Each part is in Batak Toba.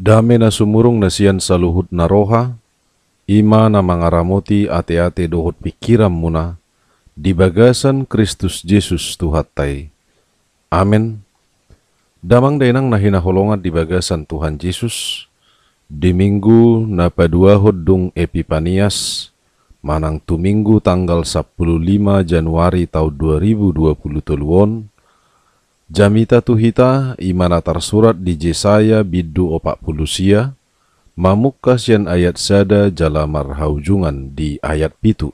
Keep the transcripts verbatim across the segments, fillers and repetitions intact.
Dame na sumurung na sian saluhut na roha, i ma na mangaramoti ateate dohot pingkiranmuna, di bagasan Kristus Jesus Tuhanta i. Amen. Damang dainang na hinaholongan di bagasan Tuhan Jesus, di minggu na paduahon dung Epipanias, manang tu minggu tanggal sampulu lima Januari taon dua ribu dua pulu tolu on, jamita tu hita i ma na tarsurat di Jesaya bindu opat pulu sia, mamungka sian ayat sada jala marhaujungan di ayat pitu.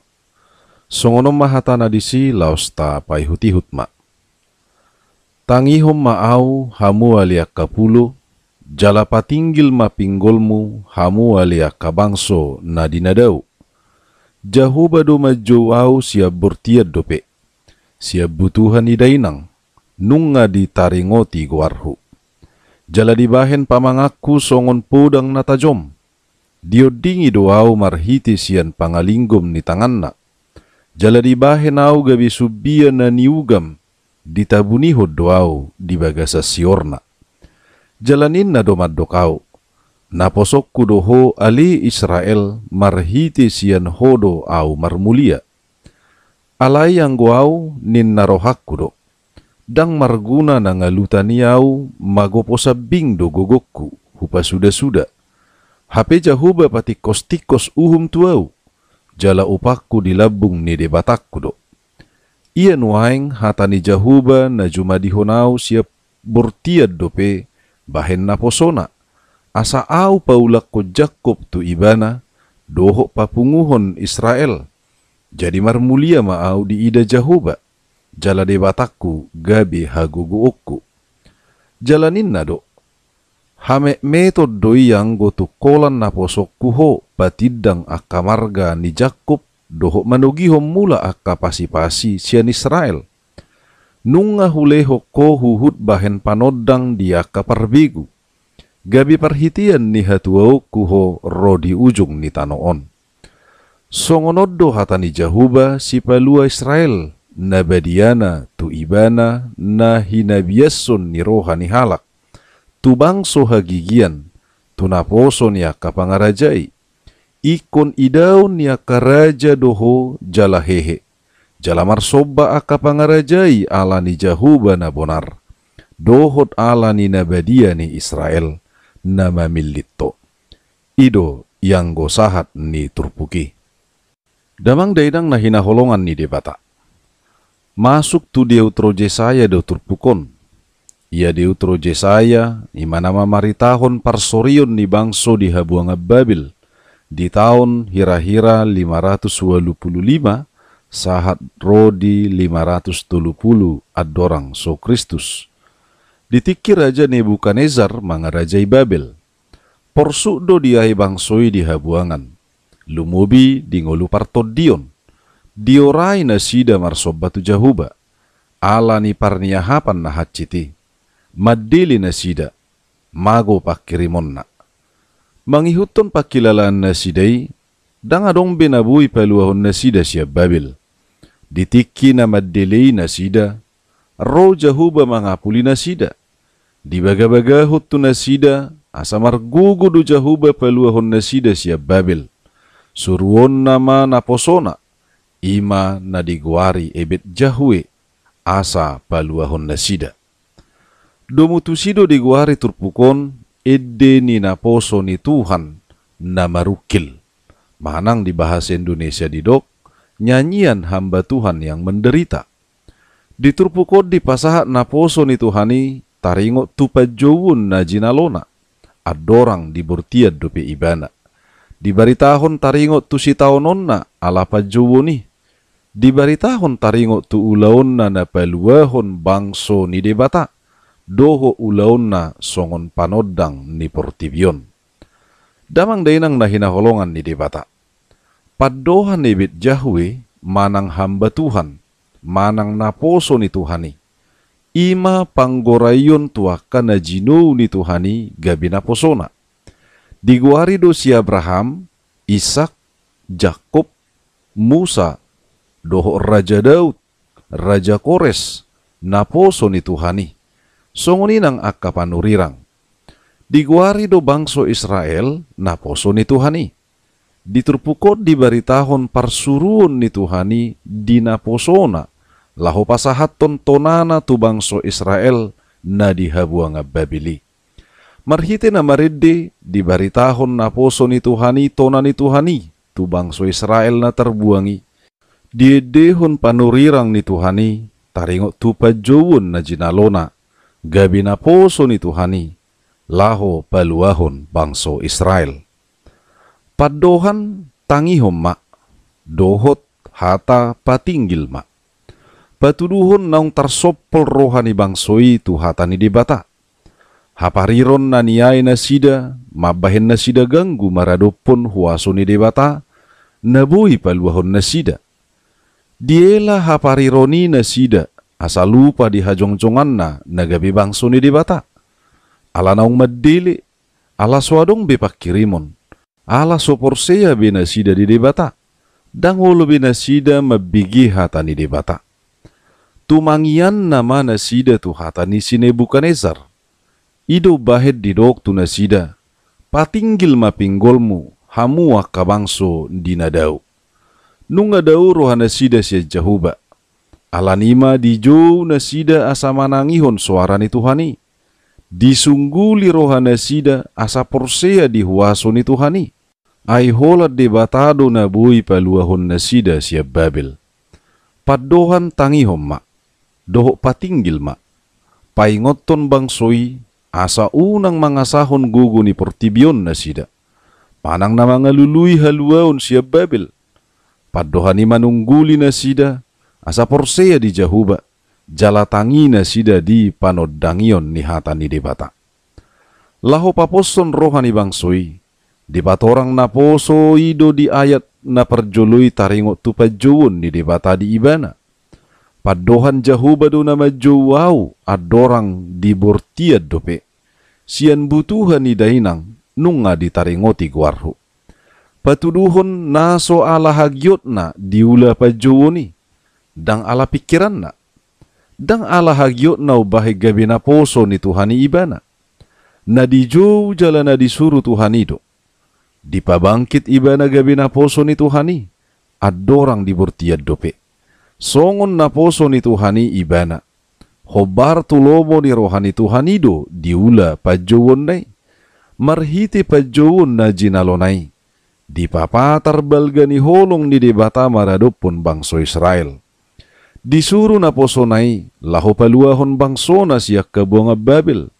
Songon on ma hatana disi, laos tapaihut-ihut ma. Tangihon ma Ahu, hamu ale angka pulo, jala patinggil ma pinggolmu, hamu ale angka bangso na di na dao. Jahowa do manjou Ahu sian bortian dope, sian butuha ni dainang, nunga ditaringoti goarhu. Jala dibahen pamanganku songon podang na tajom. Diondingi do Ahu marhite sian pangalinggom ni tanganna. Jala dibahen Ahu gabe sumbia na niugam, ditabunihon do Ahu di bagasan siorna. Jala ninna do mandok Ahu, naposongku do ho ale Israel, marhite sian ho do Ahu marmulia. Alai anggo Ahu, ninna rohangku do, ndang marguna nangalutan i Ahu, magopo sambing do gogongku, hupasuda-suda. Hape Jahowa patingkos-tingkos uhum tu Ahu, jala upangku di lambung ni Debatangku do. Ia nuaeng hata ni Jahowa na jumadihon Ahu sian bortian dope bahen naposona, asa Ahu paulakkon Jakkob tu Ibana, dohot papunguhon Israel. Jadi marmulia ma Ahu diida Jahowa, jala Debatangku gabe hagogoonku. Jala ninna do, hametmeton do i anggo tungkolan naposongku ho patindang angka marga ni Jakkob, dohot manogihon mula angka pasi-pasi sian Israel. Nunga hulehon ho huhut bahen panondang di angka parbegu, gabe parhitean ni hatuaonku ho ro di ujung ni tano on. Songon on do hata ni Jahowa, Sipalua Israel, na badiana tu Ibana na hinabiashon ni roha ni halak, tu bangso hagigian, tu naposo ni angka pangaraja i. Ingkon idaon ni angka raja do ho jala hehe, jala marsomba angka pangaraja i ala ni Jahowa na bonar, dohot ala ni na badia ni Israel, na mamillit ho. I do ianggo sahat ni turpuk i. Damang dainang na hinaholongan ni Debata. Masuk tu Deutro Jesaya do turpuk on. Ia Deutro Jesaya, i ma na mamaritahon parsorion ni bangso di habuangan Babel, di taon hira-hira lima ratus ualu pulu lima, sahat ro di lima ratus tolu pulu andorang so Kristus. Di tingki Raja Nebukadnesar mangarajai Babel. Porsuk do diae bangso i di habuangan, lumobi di ngolu partondion. Diorai nasida marsomba tu Jahowa, ala ni parniahapan na hansit i. Mandele nasida, mago pangkirimonna. Mangihuthon pangkilalaan nasida i, ndang adong be na boi paluahon nasida sian Babel. Di tingki na mandele i nasida, ro Jahowa mangapuli nasida. Dibagabagahon tu nasida, asa margogo do Jahowa paluahon nasida sian Babel. Suruonna ma naposona, i ma na digoari Ebed Jahwe, asa paluahon nasida. Domu tusi do digoari turpuk on, ende ni naposo ni Tuhan na marungkil. Manang di bahasa Indonesia didok, nyanyian hamba Tuhan yang menderita. Di turpuk on dipasahat naposo ni Tuhan i taringot tu panjouon na jinalona, andorang di bortian dope ibana. Dibaritahon taringot tu sitaononna ala panjouon i. Dibaritahon taringot tu ulaonna na paluahon bangso ni Debata, dohot ulaonna songon panondang ni portibi on. Damang dainang na hinaholongan ni Debata. Pandohan Ebed Jahwe manang hamba Tuhan, manang naposo ni Tuhan i. I ma panggoraion tu angka na jinou ni Tuhan i gabe naposona. Digoari do si Abraham, Isak, Jakkob, Musa, dohot Raja Daud, Raja Kores, naposo ni Tuhan i. Songon i nang angka panurirang. Digoari do bangso Israel naposo ni Tuhan i. Di turpuk on dibaritahon parsuruon ni Tuhan i di naposona, laho pasahathon tonana tu bangso Israel na di habuangan Babel i. Marhite na marende dibaritahon naposo ni Tuhan i tona ni Tuhan i tu bangso Israel na tarbuang i. Diendehon panurirang ni Tuhan i taringot tu panjouon na jinalona, gabe naposo ni Tuhan i, laho paluahon bangso Israel. Pandohan tangihon ma, dohot hata patinggil ma. Patuduhon naung tarsompol roha ni bangso i tu hata ni Debata. Hapariron na niae nasida, mambahen nasida ganggu maradophon huaso ni Debata, na boi paluahon nasida. Diela hapariron i nasida, asa lupa di hajongjonganna na gabe bangso ni Debata. Ala naung mandele, ala so adong be pangkirimon, ala so porsea be nasida di Debata, ndang olo be nasida mambege hata ni Debata. Tumangianna ma nasida tu hata ni si Nebukadnesar. I do bahen didok tu nasida, patinggil ma pinggolmu, hamu angka bangso di na dao. Nunga dao roha nasida sian Jahowa. Alani i ma dijou nasida asa manangihon soara ni Tuhan i. Disungguli roha nasida asa porsea di huaso ni Tuhan i. Ai holan Debata do na boi paluahon nasida sian Babel. Pandohan tangihon ma, dohot patinggil ma. Paingothon bangso i, asa unang mangasahon gogo ni portibi on nasida. Manang na mangalului haluaon sian Babel. Pandohan i manungguli nasida, asa porsea di Jahowa, jala tangi nasida di panondangion ni hata ni Debata. Laho paposhon roha ni bangso i, dipatorang naposo i do di ayat na parjolo i taringot tu panjouon ni Debata di ibana. Pandohan Jahowa do na manjou ahu andorang di bortian dope. Sian butuha ni dainang nunga ditaringoti goarhu. Patuduhon na so ala hagiotna diula panjouon i, ndang ala pingkiranna. Ndang ala hagiotna umbahen gabe naposo ni Tuhan i ibana. Na dijou jala na disuru Tuhan i do. Dipabangkit ibana gabe naposo ni Tuhan i, andorang di bortian dope. Songon naposo ni Tuhan i ibana. Hombar tu lomo ni roha ni Tuhan i do diula panjouonna i. Marhite panjouon na jinalona i, dipapatar balga ni holong ni Debata maradophon bangso Israel. Disuru naposona i laho paluahon bangsona sian habuangan Babel.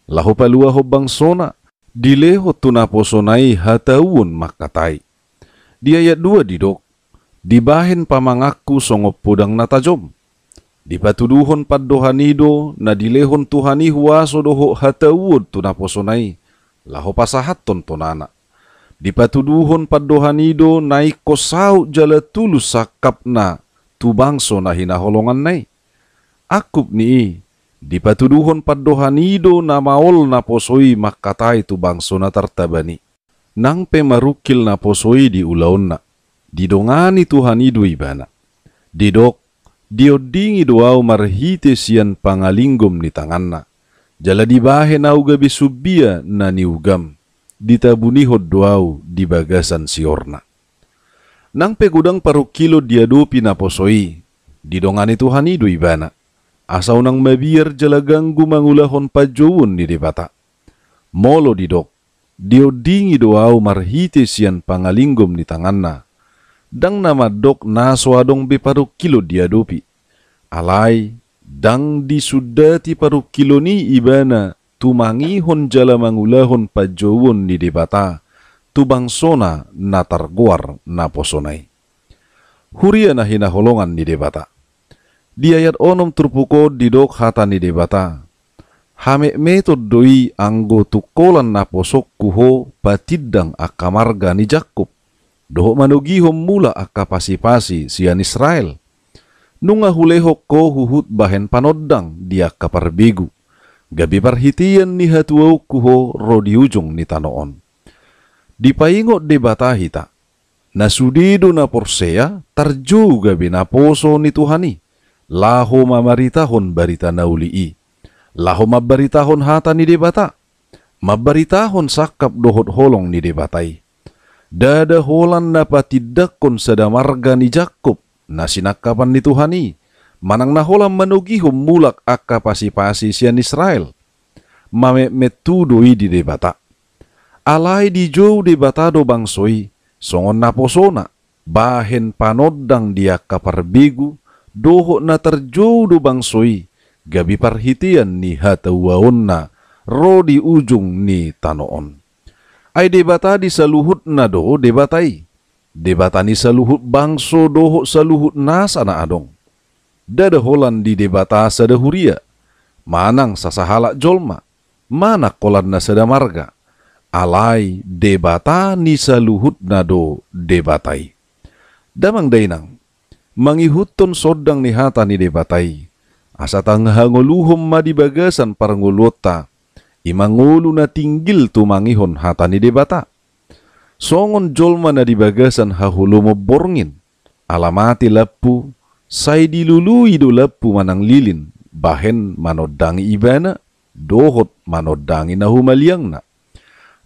Laho paluahon bangsona, dilehon tu naposona i hatauon mangkatai. Di ayat dua didok, dibahen pamanganku songon podang na tajom. Dipatuduhon pandohan i do na dilehon Tuhan i huaso dohot hatauon tu naposona i, laho pasahathon tonana. Dipatuduhon pandohan i do na ingkon saut jala tulus sangkapna tu bangso na hinaholonganna i. Angkup ni i, dipatuduhon pandohan i do na maol naposo i mangkatai tu bangso na tartaban i. Nang pe marungkil naposo i di ulaonna, didongani Tuhan i do ibana. Didok, diondingi do ahu marhite sian pangalinggom ni tanganna. Jala dibahen ahu gabe sumbia na niugam, ditabunihon do ahu di bagasan siorna. Nang pe godang parungkilon diadopi naposo i, didongani Tuhan i do ibana. Asa unang mabiar jala ganggu mangulahon panjouon ni Debata. Molo didok, diondingi do ahu marhite sian pangalinggom ni tanganna. Ndang na mandok na so adong be parungkilon diadopi. Alai, ndang disundati parungkilon i ibana tumangihon jala mangulahon panjouon ni Debata, tu bangsona na targoar naposona i. Huria na hinaholongan ni Debata. Di ayat onom turpuk on didok hata ni Debata. Hametmeton do i anggo tungkolan naposongku ho patindang angka marga ni Jakkob. Dohot manogihon mulak angka pasipasi sian Israel. Nunga hulehon ho huhut bahen panondang di angka parbegu. Gabe parhitean ni hatuaonku ho ro di ujung ni tano on. Dipaingot Debata hita, na sude do na porsea tarjou gabe naposo ni Tuhan i, laho mamaritahon barita na uli i, laho mambaritahon hata ni Debata, mambaritahon sangkap dohot holong ni Debata i. Ndada holan na patindangkon sada marga ni Jakkob na sinangkapan ni Tuhan i, manang na holan manogihon mulak angka pasipasi sian Israel. Mametmet tu do i di Debata. Alai dijou Debata do bangso i songon naposona, bahen panondang di angka parbegu, dohot na tarjou do bangso i gabe parhitean ni hatauaonna ro di ujung ni tano on. Ai Debata di saluhutna do Debata i, Debata ni saluhut bangso dohot saluhut nasa na adong. Ndada holan di Debata sada huria, manang sasahalak jolma, manang holan na sada marga. Alai Debata ni saluhutna do Debata i. Damang dainang, mangihuthon sondang ni hata ni Debata i, asa tahangoluhon ma di bagasan parngoluonta, i ma ngolu na tinggil tumangihon hata ni Debata. Songon jolma na di bagasan haholomon borngin, ala mate lampu, sai dilului do lampu manang lilin, bahen manondangi ibana, dohot manondangi na humaliangna.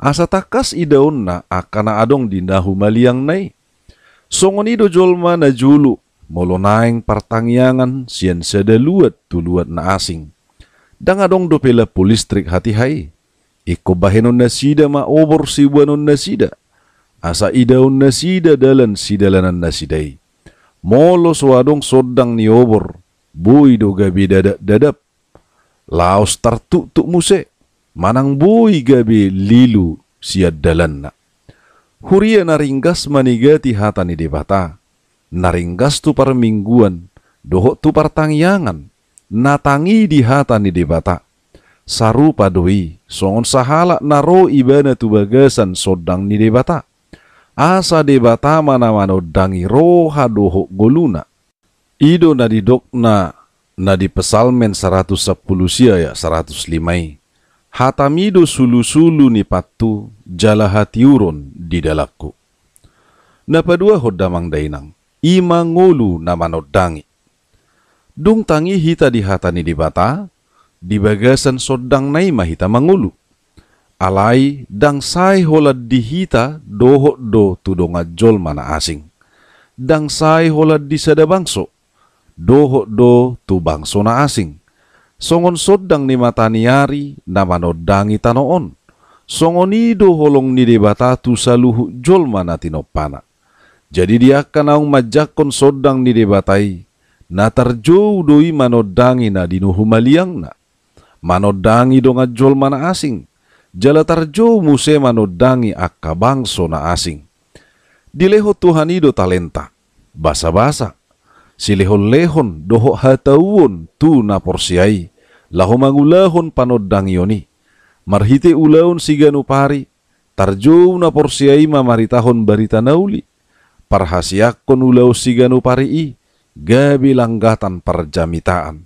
Asa tangkas idaonna angka na adong di na humaliangna i. Songon i do jolma na jolo, molo naeng partangiangan sian sada luat tu luat na asing. Ndang adong dope lampu listrik hatiha i. Ingkon bahenon nasida ma obor siboanon nasida, asa idaon nasida dalan sidalanan nasida i. Molo so adong sondang ni obor, boi do gabe dadap-dadap, laos tartuktuk muse, manang boi gabe lilu sian dalanna. Huria na ringgas manigati hata ni Debata, na ringgas tu parmingguan, dohot tu partangiangan, na tangi di hata ni Debata. Sarupa do i songon sahalak na ro ibana tu bagasan sondang ni Debata, asa Debata ma na manondangi roha dohot ngoluna. I do na didokna na di Psalmen saratus sampulu sia ayat saratus lima i, hatami do sulusulu ni pattu jala hatiuron di dalanku. Na paduahon damang dainang, i ma ngolu na manondangi. Dung tangi hita di hata ni Debata, di bagasan sondangna i ma hita mangolu. Alai ndang sae holan di hita dohot do tu dongan jolma na asing. Ndang sae holan di sada bangso, dohot do tu bangso na asing. Songon sondang ni mata ni ari na manondangi tano on, songon i do holong ni Debata tu saluhut jolma na tinompana. Jadi di angka naung manjangkon sondang ni Debata i, na tarjou do i manondangi na di na humaliangna, manondangi dongan jolma na asing, jala tarjou muse manondangi angka bangso na asing. Dilehon Tuhan i do talenta, basabasa, silehonlehon dohot hatauon tu na porsea i, laho mangulahon panondangion i. Marhite ulaon siganup ari, tarjou na porsea i mamaritahon barita na uli. Parhaseangkon ulaon siganup ari i, gabe langgatan parjamitaan.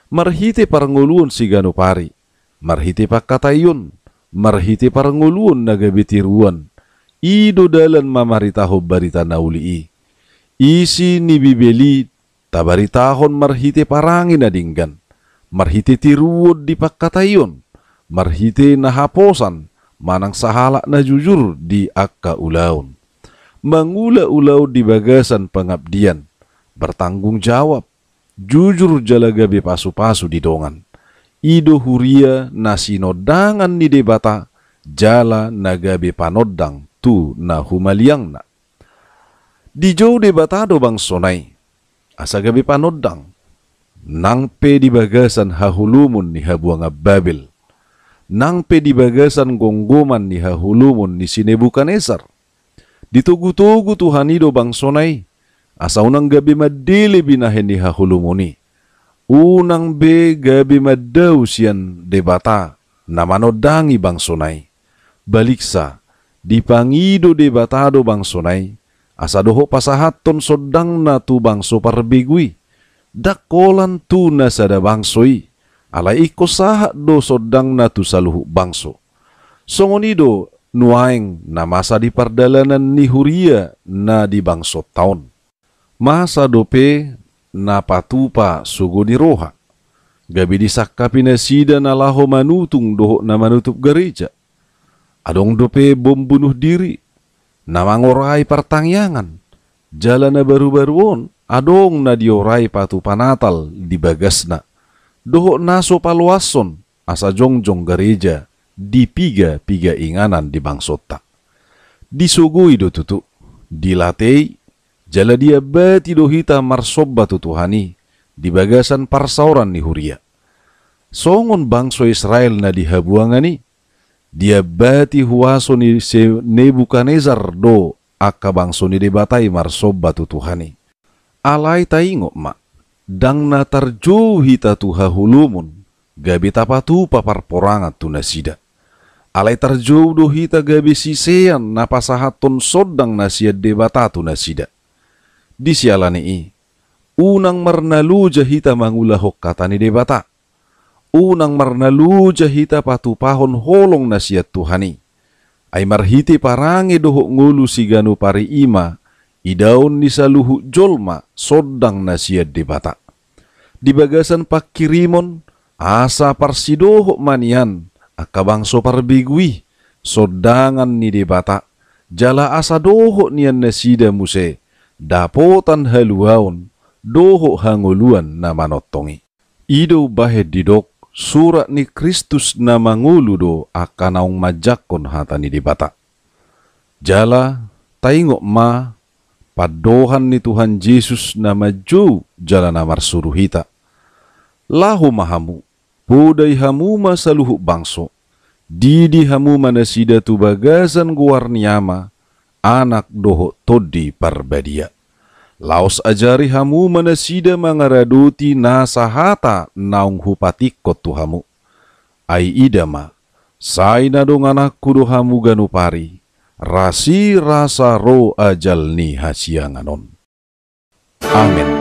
Marhite parngoluon siganup ari, marhite pangkataion, marhite parngoluon na gabe tiruan, i do dalan mamaritahon barita na uli i. Isi ni Bibel i tabaritahon marhite parange na denggan, marhite tiruon di pangkataion, marhite na haposan, manang sahalak na jujur di angka ulaon. Mangula ulaon di bagasan pangabdian, bertanggung jawab, jujur jala gabe pasupasu di dongan. I do huria na sinondangan ni Debata, jala na gabe panondang tu na humaliangna. Dijou Debata do bangsona i, asa gabe panondang. Nang pe di bagasan haholomon ni habuangan Babel, nang pe di bagasan gomgoman ni haholomon ni si Nebukadnesar, ditogutogu Tuhan i do bangsona i, asa unang gabe mandele binahen ni haholomon i. Unang be gabe mandao sian Debata na manondangi bangsona i. Baliksa, dipangido Debata do bangsona i, asa dohot pasahathon sondangna tu bangso parbegu i. Ndang holan tu na sada bangso i, alai ingkon sahat do sondangna tu saluhut bangso. Songon i do nuaeng na masa di pardalanan ni huria na di bangsonta on. Masa dope na patupa sogo ni roha, gabe disangkapi nasida na laho manutung dohot na manutup gareja. Adong dope bom bunuh diri, na mangorai partangiangan, jala na barubaru on adong na diorai patupa Natal di bagasna, dohot na so paloashon asa jongjong gareja di pigapiga inganan di bangsonta. Disogoi do tutu, dilatei, jala diambati do hita marsomba tu Tuhan i di bagasan parsaoran ni huria. Songon bangso Israel na di habuangan i, diambati huaso ni si Nebukadnesar do angka bangso ni Debata i marsomba tu Tuhan i. Alai taingot ma, ndang na tarjou hita tu haholomon gabe tapatupa parporangan tu nasida. Alai tarjou do hita gabe sisean na pasahathon sondang na sian Debata tu nasida. Di siala ni i, unang marnaloja hita mangulahon hata ni Debata. Unang marnaloja hita patupahon holong na sian Tuhan i. Ai marhite parange dohot ngolu siganup ari i ma idaon ni saluhut jolma sondang na sian Debata. Di bagasan pangkirimon, asa parsidohot ma nian angka bangso parbegu i sondangan ni Debata, jala asa dohot nian nasida muse dapotan haluaon dohot hangoluan na manongtong i. I do umbahen didok, surat ni Kristus na mangolu do angka naung manjangkon hata ni Debata. Jala taingot ma pandohan ni Tuhan Jesus na manjou jala na marsuru hita. Laho ma hamu, podai hamu ma saluhut bangso, didi hamu ma nasida tu bagasan goar ni Ama, Anak dohot Tondi Parbadia. Laos ajari hamu ma nasida mangaradoti nasa hata naung hupatikkon tu hamu. Ai ida ma, sai na dongananku do hamu ganup ari, rasirasa ro ajal ni hasiangan on. Amen.